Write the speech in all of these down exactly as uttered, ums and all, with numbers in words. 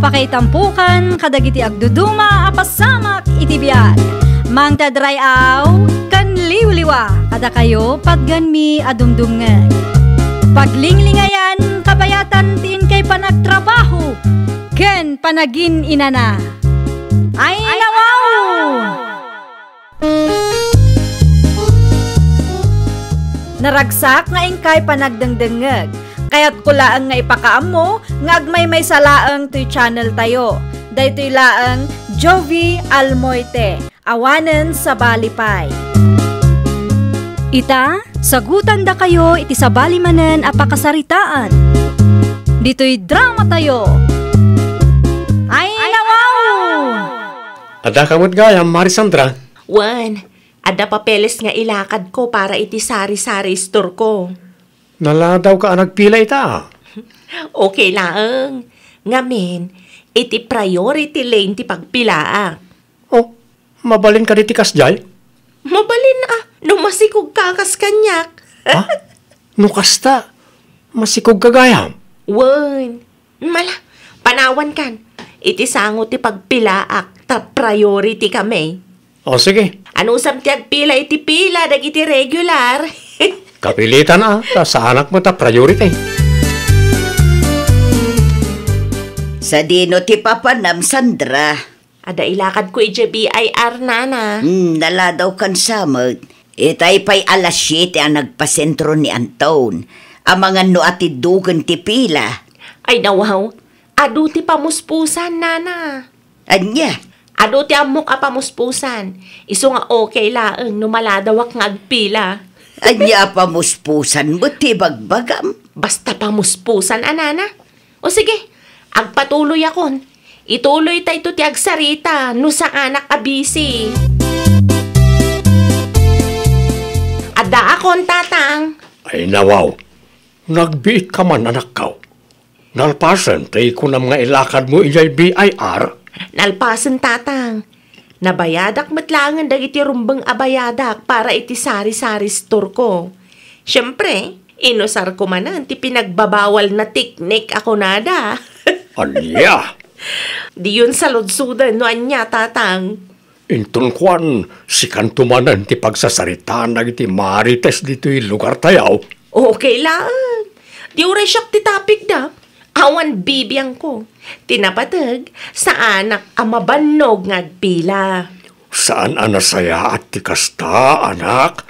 Pakaitampokan kadagiti agduduma a pasamak iti biag. Mangted ray-aw ken liwliwa kadakayo patgenmi a dumdumngeg. Paglinglingayan, kabayatan ti inkay panagtrabaho ken panagin-inana. Ay, nawaw! Naragsak nga inkay panagdengdengngeg. Kayatko laeng nga ipakaammo nga agmaymaysa laeng toy channel tayo. Daytoy laeng Jovie Almoite, awanen sabali pay. Ita, sagutandakayo iti sabali manen a pakasaritaan. Ditoy drama tayo. Ay, nawaw! Adda ka met gayam, Mari Sandra? Wen, adda papeles nga ilakadko para iti sari-sari store ko. Naladawka a nagpila ita, a? Okay laeng. Ngamin, iti priority lane ti pagpilaak. Oh, mabalin kadi ti kasdiay? Mabalin a, no masikogka kas kaniak. Ha? No kasta, masikogka gayam? Wen, mala, panawankan. Iti sango ti pagpilaak, ta priority kami. O, sige. Anusam ti agpila iti pila dagiti regular? Kapilitan a, ta saanak met a priority. Sadino ti papanam, Sandra? Adda ilakadko idiay B I R, nana. Hmm, naladawkan sa met. Itay pay alas siete a nagpasentro ni Anton. Amangan no atiddogen ti pila. Ay, nawaw. Adu ti pamuspusan, nana. Ania? Adu ti ammok a pamuspusan. Isu nga okay laeng no maladawak nga agpila. Ania a pamuspusan met ti ibagbagam? Basta pamuspusan a, nana. O sige, agpatuloyakon. Ituloytayto ti agsarita no saanak a busy. Addaakon, tatang. Ay, nawaw. Nagbiitka man, anakko. Nalpasen ti kunam nga ilakadmo idiay B I R? Nalpasen, tatang. Nabayadak met laengen dagiti rumbeng a bayadak para iti sari-sari store ko. Siempre, inusarko manen ti pinagbabawalna teknik a kunada. Ania? Diyon saludsoden no ania, tatang. Inton kuan, sikanto manen ti pagsasaritaan dagiti marites ditoy lugartayo. Okay laeng. Di uray siak ti topicda. Awan bibiangko. Ti napateg, saanak a mabannog nga agpila. Saan a nasayaat ti kasta, anak.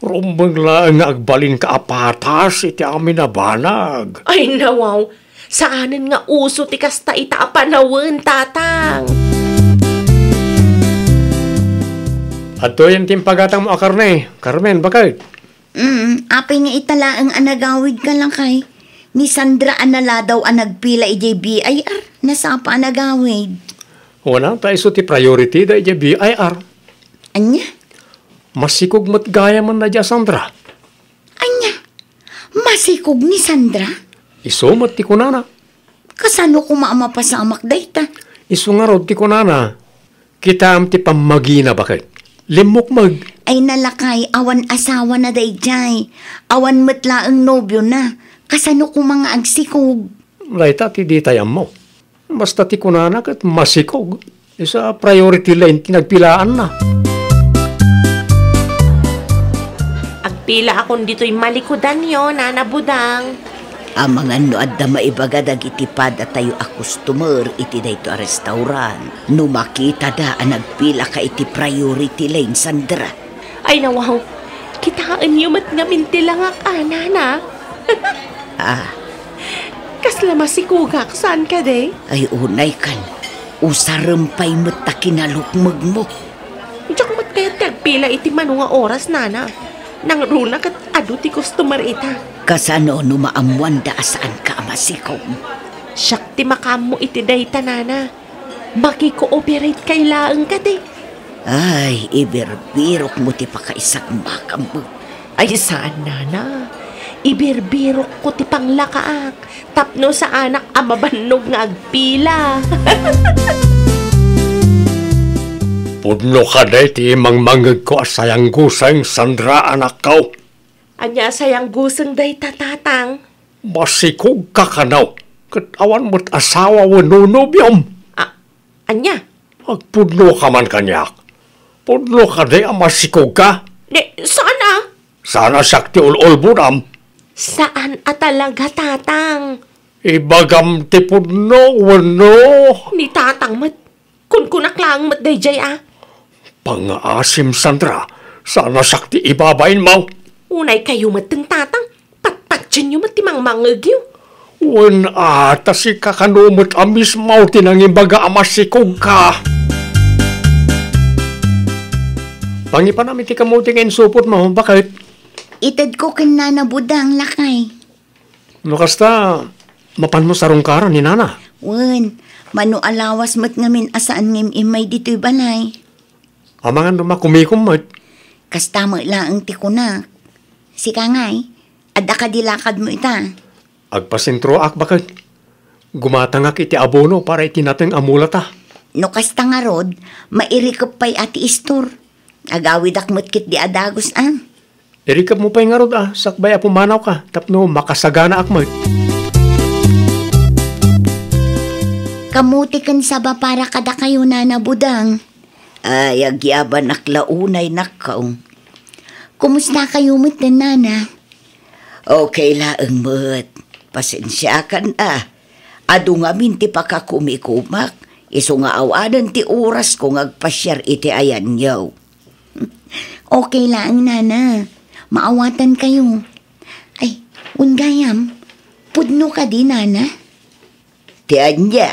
Rumbeng laeng nga agbalinka a patas iti amin a banag. Ay, nawaw. Saanen nga uso ti kasta ita a panawen, tatang. Adtoyen ti impagatangmo a karne, Carmen, baket. Mm, apay nga ita laeng a nagawidka, lakay? Ni Sandra a naladaw a nagpila idiay B I R, nasapa a nagawid. Wen a, ta isu ti priority da idiay B I R. Ania? Masikog met gayam a Sandra. Ania? Masikog ni Sandra? Isu met ti kunana. Kasano koma a mapasamak dayta? Isu ngarud ti kunana. Kitaem ti pammagina, baket. Limmukmeg. Ay, nalakay, awan asawana daydiay. Awan met laeng nobiona. Kasano koma nga agsikog? Dayta ti ditay ammo. Basta ti kunana ket masikog. Isu a priority lane ti nagpilaanna. Agpilaakon ditoy malikudanyo, Nana Budang. Amangan no adda maibaga dagiti padatayo a customer iti daytoy a restaurant, no makitada a nagpilaka iti priority lane, Sandra. Ay, nawaw. Kitaenyo met ngamin ti langak, a, nana. Ah. Kasla masikogak, saan kadi? Ay, unay kan. Usarem pay met ta kinalukmegmo. Diak met kayat ti agpila iti mano nga oras, nana. Nangruna ket adu ti customer ita. Kasano no maammoanda a saanka a masikog? Siak ti makaammo iti dayta, nana. Makikooperate kay laeng kadi. Ay, ibirbirokmo ti pakaisagmakam. Ay, saan, nana. Ibirbirokko ti panglakaak tapno saanak a mabannog nga agpila. Pudno kadi ti imangmangegko a sayangguseng, Sandra, anakko. Ania a sayangguseng dayta, tatang? Masikogka kano. Ket awan met asawa wenno nobiom. A-, ania? Agpudno ka man kaniak. Pudno kadi a masikog ka? Di, saan a? Saan a siak ti ul-ulbodam? Saan a talaga, Tatang. Ibagam ti pudno wenno? Ni Tatang met. Kunkunak laeng met daydiay a. Pangngaasim, Sandra, saan a siak ti ibabainmo. Unay kayo met ten, Tatang. Patpatienyo met ti mangmangngegyo. Wen a, ta sika kano met a mismo ti nangibaga a masikog ka. Pangipanam iti kamuti nga insupotmo, baket. Itedko ken Nana Budang, lakay. No kasta, mapanmo sarungkaran ni Nana? Wen, mano a lawas met ngamin a saan nga im-immay ditoy balay. Amangan no makumikom met. Kasta met laeng ti kunak. Sika ngay, adda kadi lakadmo ita? Agpasentroak, baket. Gumatangak iti abono para iti nateng a mulata. No kasta ngarud, mairikep pay a ti istor. Agawidak met ketdi a dagus a. Irikepmo pay ngarud a, sakbay a pumanawka tapno makasaganaak met. Kamuti ken saba para kadakayo, Nana Budang. Ay, agyabanak la unay, nakkaw. Kumusta kayo met, Nana? Okay laeng met. Pasensiakan a. Adu ngamin ti pakakumikumak, isu nga awanen ti orasko nga agpasiar iti ayanyo. Okay laeng, Nana. Maawatan kayo. Ay, wen gayam, pudno kadi, Nana? Ti ania?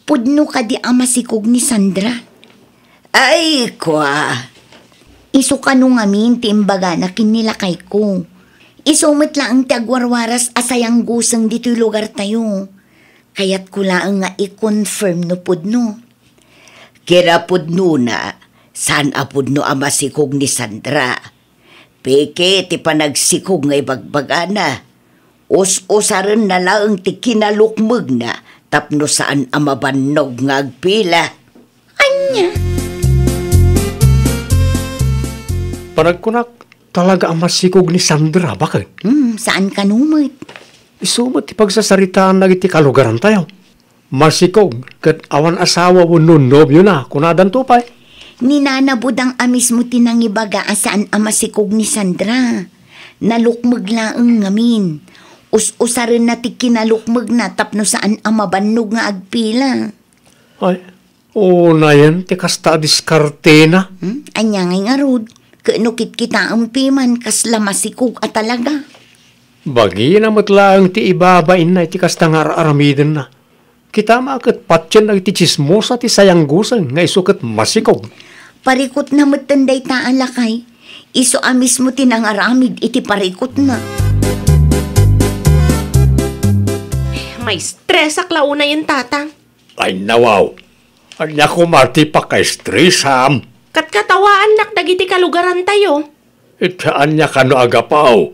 Pudno kadi a masikog ni Sandra? Ay, kua! Isu kano ngamin ti imbagana ken ni lakayko. Isu met laeng ti agwarwaras a sayangguseng ditoy lugartayo. Kayatko laeng nga i-confirm no pudno. Kinapudnona, saan a pudno a masikog ni Sandra. Peke ti panagsikog nga ibagbagana. Us-usarenna laeng ti kinalukmegna tapno saan a mabannog nga agpila. Ania? Panagkunak, talaga a masikog ni Sandra, baket? Hmm, saan kano met? Isu met ti pagsasaritaan dagiti kalugarantayo. Masikog ket awan asawa wenno nobiona, kunadanto pay. Ni Nana Budang a mismo ti nangibaga a saan a masikog ni Sandra. Nalukmeg laeng ngamin. Us-usarenna ti kinalukmegna tapno saan a mabannog nga agpila. Ay, unayen ti kasta a diskartena. Hmm? Ania ngay ngarud? Ket no kitkitaem piman, kasla masikog a talaga. Bagina met laeng ti ibabainna iti kasta nga ar-aramidenna. Kitam a ket patien dagiti tsismosa ti sayangguseng nga isu ket masikog. Parikutna metten dayta a lakay. Isu a mismo ti nangaramid iti parikutna. Maistresak la unayen, Tatang. Ay, nawaw. Ania koma ti pakaistresam? Katkatawaannak dagiti kalugarantayo. Iti ania kano a gapu?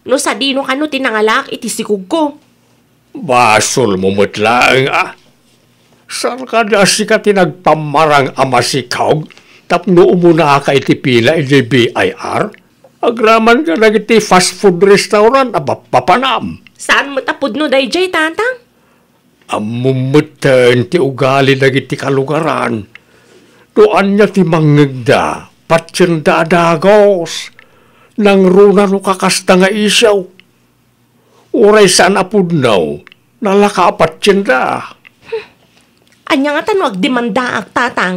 No sadino kano ti nangalaak iti sikogko? Basolmo met laeng a. Saan kadi a sika ti nagpammarang a masikog tapno umunaka iti pila idiay B I R? Agraman kadagiti fast food restaurant a papapanam. Saan met a pudno daydiay, Tatang? Ammom metten ti ugali dagiti kalugaran. No ania ti mangngegda, patienda a dagus. Nangruna no kakasta nga isyu. Uray saan a pudno, nalaka a patienda. Ania ngata no agdemandaak, Tatang?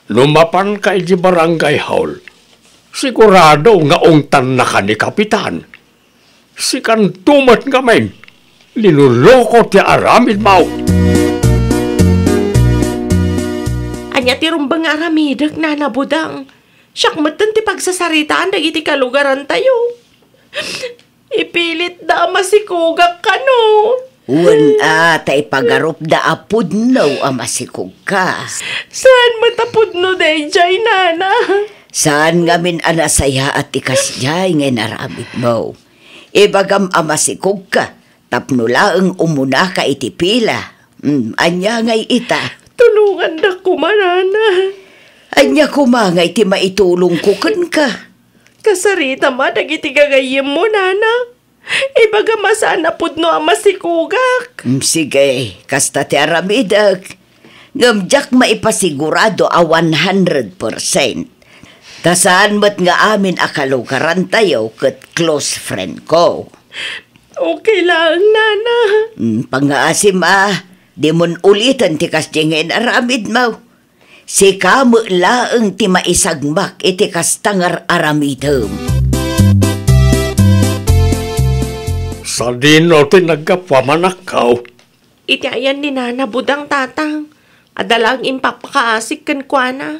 No mapanka idiay barangay hall, sigurado nga ungtannaka ni Kapitan. Sikanto met ngamin, linuloko ti aramidmo. Ania ti rumbeng nga aramidek, Nana Budang? Siak metten ti pagsasaritaan dagiti kalugarantayo. Ipilitda a masikogak kano. Wen a, ta ipagarupda a pudno a masikogka. Saan met a pudno daydiay, Nana? Saan ngamin a nasayaat ti kasdiay nga inaramidmo. Ibagam a masikogka tapno laeng umunaka iti pila. Hmm, ania ngay ita? Tulongandak koma, Nana. Ania koma ngay ti maitulongko kenka? Kasaritam a dagiti gagayyemmo, Nana. Ibagam a saan a pudno a masikugak. Mm, sige, kasta ti aramidek. Ngem diak maipasigurado a one hundred percent. Ta saan met nga amin a kalugarantayo ket close friend ko. Okay laeng, Nana. Mm, pangngaasim a, dimon uliten ti kasdiay nga inaramidmo. Sika met laeng ti maisagmak iti kasta nga ar-aramidem. Sadino ti naggapu a manakkaw? Iti ayan ni Nana Budang, Tatang. Adda laeng impapakaasik kenkuana.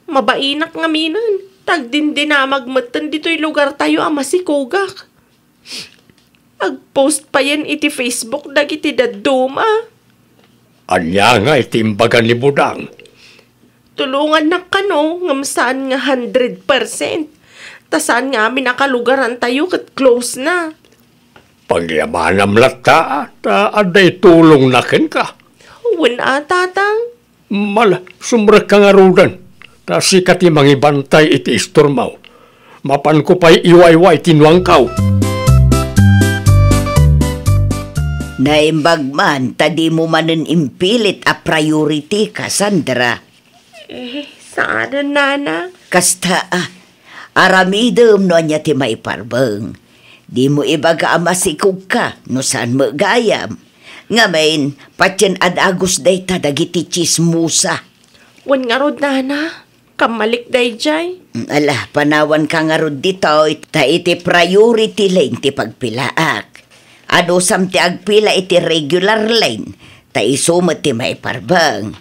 Mabainak ngaminen, ta agdindinamag metten ditoy lugartayo a masikugak. Agpost payen iti Facebook dagiti dadduma. Ania nga iti imbaga ni Budang? Tulongannak kano ngem saan nga hundred percent. Ta saan nga amin a kalugarantayo ket close na. Pagyamanam latta, ta adda itulongna kenka. Wen a, Tatang. Mala, sumrekka ngaruden. Ta sika ti mangibantay iti istormo. Mapanko pay iwaywa iti nuangko. Naimbag man ta dimo manen impilit a priority ka, Sandra. Eh, saanen, Nana? Kasta, ah. Aramidem no ania ti maiparbeng. Dimo ibaga a masikugka no saan met gayam. Ngamin, patien a dagus dayta dagiti tsismosa. Wen ngarud, Nana, kammalik daydiay. Mm, ala, panawanka ngarud ditoy, ta iti priority lane ti pagpilaak. Adusam ti agpila iti regular lane, ta isu met ti maiparbeng.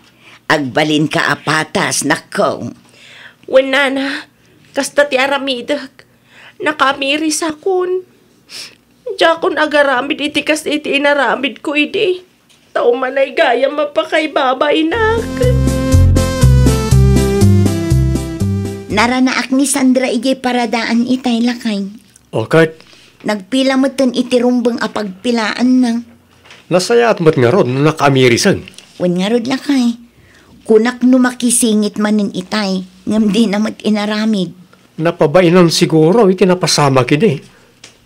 Agbalinka a patas, nakkong. Wen, Nana, kasta ti aramidek. Nakaamirisakon. Diakon agaramid iti kas iti inaramidko idi. Ta umanay gayam a pakaibabainak. Naranaak ni Sandra idiay paradaan itay, lakay. O ket? Nagpila metten iti rumbeng a pagpilaanna. Nasayaat met ngarud no nakaamiriseng. Wen ngarud, lakay. Kunak no makisingit manen itay, ngem dina met inaramid. Napabainan siguro iti napasamak idi.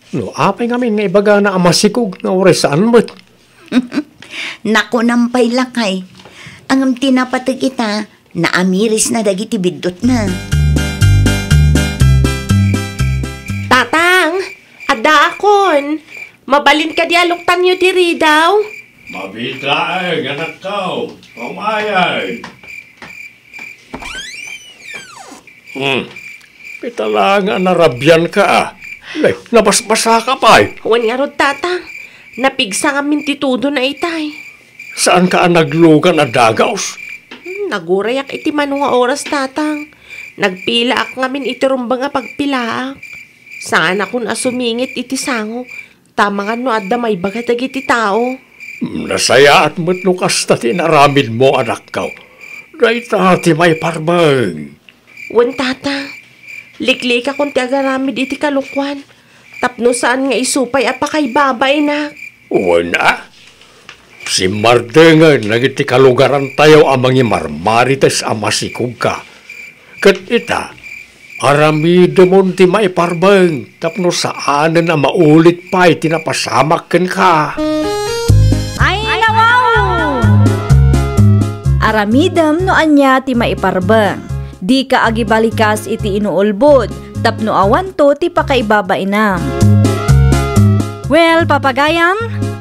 No apay ngamin nga ibagana a masikog nga uray saan met? Nakunam pay, lakay. Ngem ti napateg ita, naamirisna dagiti biddutna. Tatang, addaakon. Mabalin kadi a luktanyo diri daw? Mabiit laeng, anakko. Umayay. Hmm. Ita la nga narabianka, a. Nay, nabasbasaka pay. Wen ngarud, Tatang. Napigsa ngamin ti tudona itay. Saanka a naglugan a dagus? Hmm, nagurayak iti mano nga oras, Tatang. Nagpilaak ngamin iti rumbeng a pagpilaak. Saanakon a sumingit iti sango. Tamangan no adda maibaga dagiti tao. Nasayaat met no kasta ti inaramidmo, anakko. Dayta ti maiparbeng. Wen, Tata, liklikakon ti agaramid iti kalokuan, tapno saan nga isu pay a pakaibabainak. Wen a, simmardengen dagiti kalugarantayo a mangimarmarites a masikogka. Ket ita, aramidemon ti maiparbeng tapno saanen a maulit pay ti napasamak kenka. Ay, nawaw! Aramidem no ania ti maiparbeng. Dika agibalikas iti inuulbod tapno awanto ti pakaibabainam. Well, papagayam,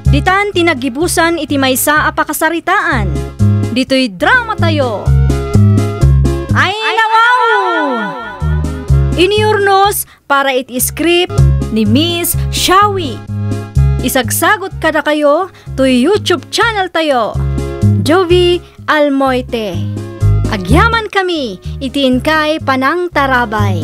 ditan ti naggibusan iti maysa a pakasaritaan. Ditoy dramatayo. Ay, nawaw! Iniurnos para iti script ni Miss Shawi. Isagsagot kadakayo toy YouTube channel tayo, Jovi Almoite. Agyaman kami iti inkay panangtarabay.